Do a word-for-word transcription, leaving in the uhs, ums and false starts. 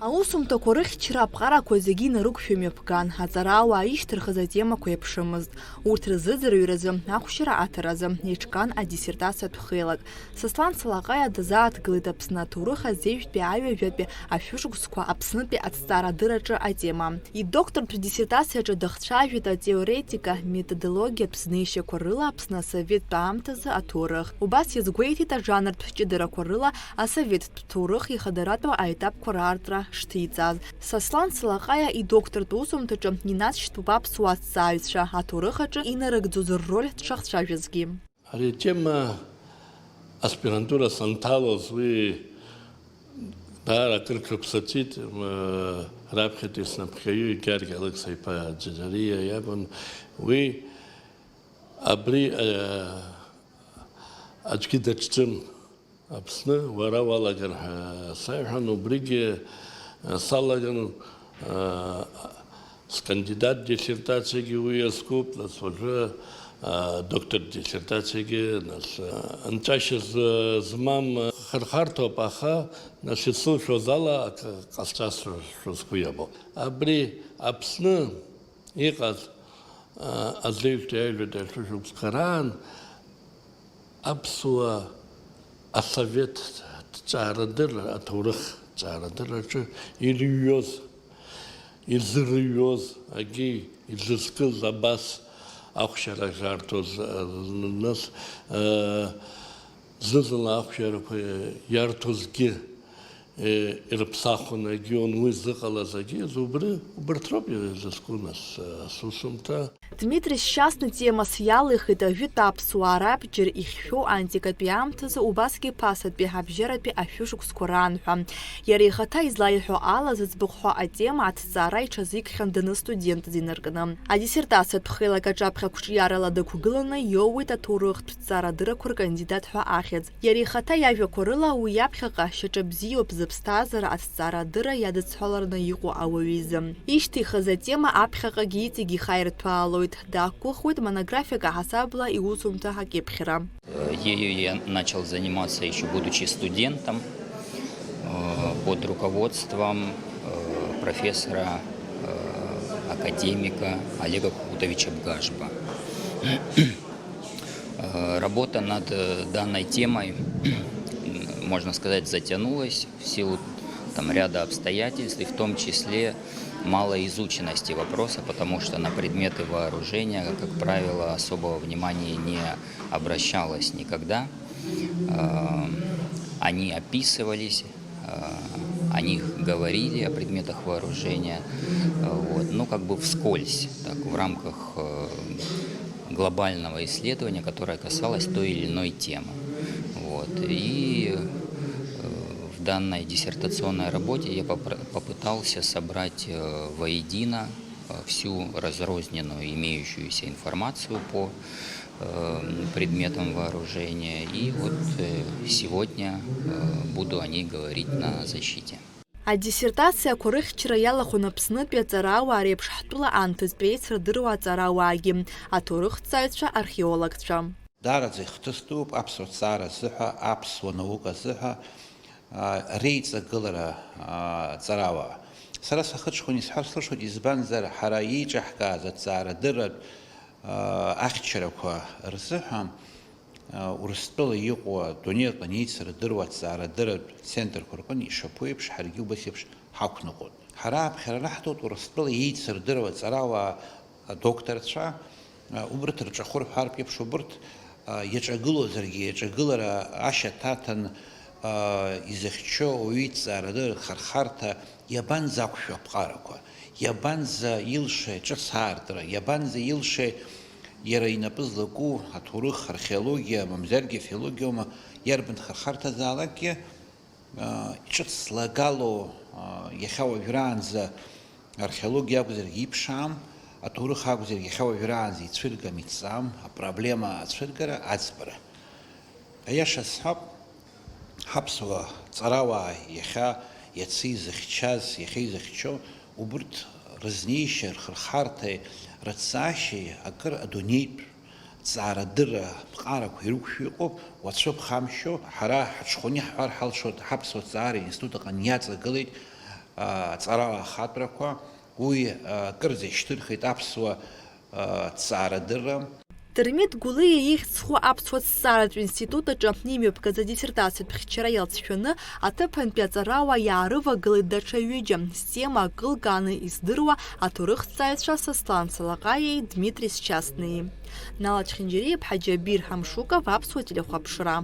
Аусумҭақәа рыхьчара аԥҟарақәа зегьы инарықәшәо имҩаԥган, аҵарауаа ишьҭырхыз атемақәа еиԥшымызт. Урҭ рзыӡырҩразы, ахәшьара аҭаразы еиҿкаан адиссертациатә хеилак. Сослан Салаҟаиа дазааҭгылеит Аԥсны аҭоурых азеижәтәи аҩажәатәи ашәышықәсқәа Аԥснытәи аҭҵаарадырраҿы атема. Идоктортә диссертациаҿы дахцәажәеит атеоретика-методологиатә знеишьақәа рыла Аԥсны асоветтә аамҭазы аҭоурых. Убас иазгәеиҭеит ажанртә ҷыдарақәа рыла асоветтә ҭоурых ихадаратәу аетапқәа раартра шҭиҵаз. Сослан Салаҟаиа идоктортә усумҭаҿы инацшьҭуп аԥсуа аҭҵааҩцәа аҭоурых аҿы инарыгӡоз рроль дшахцәажәазгьы. Ари атема аспирантура санҭалоз, уи даара акыр шықәса ҵит, м, раԥхьатәи снапхгаҩы Гьаргь Алықьса-иԥа Џьаџьариа иакәын. Уи абри, э, аӡәгьы даҿӡам Аԥсны, уара уалагар ҳәа саиҳәан, убригьы, э, салаган, э, скандидат диссертациагьы уи иазкуп, нас уажәы, э, доктор диссертациагьы, нас, э, нҵәашьа змам, э, хырхарҭоуп, аха, нас исылшоз ала акы ҟасҵар сгәы иабо. Абри Аԥсны иҟаз, а, азеижәтәи аҩажәатәи ашәышықәсқәа раан аԥсуа асовет ҭҵаарадырра, аҭоурых ҭҵаарадырраҿы ирыҩуаз, изырыҩуаз, агьи изызкыз абас ахәшьара шарҭоз, а, нас, а, зны-зынла ахәшьарақәа иарҭозгьы, э, ирыԥсахуан, агьион уи зыҟалаз, агьиз убри, убарҭ роуп изызку, нас, э, асусумҭа. Дмитри Счастный темас иалихит ажәытә аԥсуаа рабџьар ихьшәоу антикатәи аамҭазы, убасгьы ԥасатәи ҳабжьаратәи ашәышықәсқәа раан ҳәа. Иара ихаҭа излаиҳәо ала, зыӡбахә ҳәа атема аҭҵаара иҽазикхьан даныстудентыз инаркны. Адиссертациатә хеилак аҿаԥхьа қәҿиарала дықәгыланы иоуеит аҭоурыхтә ҭҵаарадыррақәа ркандидат ҳәа ахьӡ. Иара ихаҭа иажәақәа рыла, уи иаԥхьаҟа шьаҿа бзиоуп зыԥсҭазаара аҭҵаарадырра иадыцҳәалараны иҟоу ауаҩы изы. Ишьҭихыз атема аԥхьаҟагьы иҵегь ихаирҭәаалоит, дақәгәыӷуеит монографиак аҳасабала иусумҭа акьыԥхьра. Ею я начал заниматься, ещё будучи студентом, э, под руководством, э, профессора, э, академика Олега Кукутовича Бгажба. Э, работа над, э, данной темой, можно сказать, затянулась в силу, там, ряда обстоятельств, и в том числе малоизученности вопроса, потому что на предметы вооружения, как правило, особого внимания не обращалось никогда. Э, они описывались, э, о них говорили, о предметах вооружения, э, вот, ну, как бы вскользь, так, в рамках, э, глобального исследования, которое касалось той или иной темы. Вот. И, э, в данной диссертационной работе я попр-, попытался собрать, э, воедино, э, всю разрозненную имеющуюся информацию по, э, предметам вооружения. И вот, э, сегодня, э, буду о ней говорить на защите. Адиссертациақәа рыхьчара иалахәын Аԥснытәи аҵарауаа реиԥш ҳтәыла анҭыҵтәи еицырдыруа аҵарауаагьы, аҭоурыхҭҵааҩцәа, археологцәа. Даараӡа ихҭыс дууп аԥсуа ҭҵаара азыҳәа, аԥсуа наука азыҳәа, а, реиҵагылара, а, аҵарауаа. Сара сахыҽхәаны исҳәар сылшоит, избанзар, ҳара иеиҿаҳкааз аҭҵаарадырратә, а, ахьчарақәа рзыҳәа, Урыстәыла иҟоу адунеи аҟны еицырдыруа аҭҵаарадырратә центрқәа рҟны ишаԥу еиԥш, ҳаргьы убас еиԥш ҳақәныҟәоит. Ҳара аԥхьара раҳҭоит Урыстәыла еицырдыруа аҵарауаа, адокторцәа, убырҭ рҿахәы рҳәартә еиԥш, убырҭ иаҿагылозаргьы, иаҿагылара ашьаҭаҭан изыхьчо ауаҩы иҭҵаарадырратә хырхарҭа иабанӡақәшәо аԥҟарақәа, иабанӡа илшеи ҿыц аартра, иабанӡа илшеи Иара инапы злаку аҭоурых, археологиа, мамзаргьы афилологиоума, иарбан хырхарҭазаалакгьы, аа, ҿыц злагало, аа, иахьа уажәраанӡа археологиа акәзаргьы иԥшаам, аҭоурых акәзаргьы иахьа уажәраанӡа ицәыргам, иҵҵаам, апроблема ацәыргара, аӡбара. Аиаша сҳәап, ҳаԥсуа ҵарауаа иахьа, иацы изыхьчаз, иахьа изыхьчо, убырҭ рызнеишьа, рхырхарҭеи рыцашьеи акыр адунеитә ҵаарадырра аԥҟарақәа ирықәшәо иҟоуп, уацәыԥхамшьо, ҳара ҳаҽхәаны иаҳҳәар ҳалшоит, ҳаԥсуа ҵаара институт аҟны иаҵагылеит, аҵарауаа ахатәрақәа, уи, а, кырӡа ишьҭырхит аԥсуа, а, ҭҵаарадырра. Дырмит Гәлиа ихьӡ зху аԥсуа ҭҵааратә институт аҿы имҩаԥгаӡа диссертациатә хьчара иалҵшәаны аҭыԥантәи аҵарауаа иаарывагылеит даҽа ҩыџьа, зтема акылкааны издыруа аҭоурыхҭҵааҩцәа Сослан Салаҟаиеи Дмитри Счастнеи. Нала Чхинџьариа-иԥҳа Џьабир Ҳамшуков, Аԥсуа телехәаԥшра.